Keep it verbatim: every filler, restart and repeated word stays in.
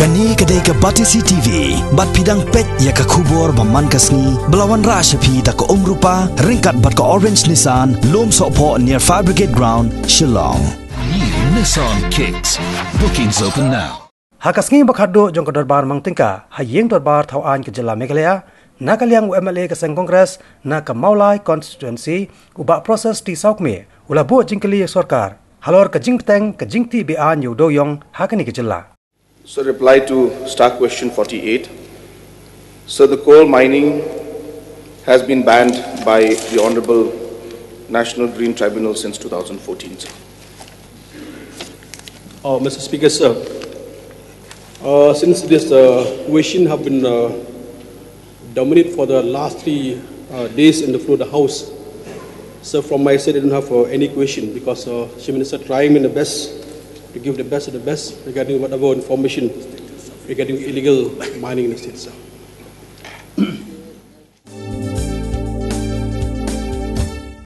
Kane ka dei ka Batesi T V, bad phi dang peit ïa ka khubor ba man ka sngi, ba la wanrah sha phi da ka Umrupa, ryngkat bad ka Orange Nissan, Lum Sohphoh near Fire Brigade Ground, Shillong. New Nissan Kicks. Bookings open now. Ha ka sngi ba khatduh jong ka dorbar mang tyngka ha ïing dorbar thaw aiñ ka jylla Meghalaya, na ka liang u M L A ka seng Congress na ka Mawlai constituency, u Bah Process T Sawkmie, u la buh jingkylli ïa sorkar halor ka jingbteng ka jingtih be-aiñ ïa u dewïong ha kane ka jylla. So, reply to star question forty-eight. So, the coal mining has been banned by the Honorable National Green Tribunal since two thousand fourteen, sir. Uh, Mister Speaker, sir, uh, since this uh, question have been uh, dominate for the last three uh, days in the floor of the House, sir, from my side, I don't have uh, any question because uh, Chief Minister trying in the best to give the best of the best regarding whatever information regarding illegal mining in the state, sir.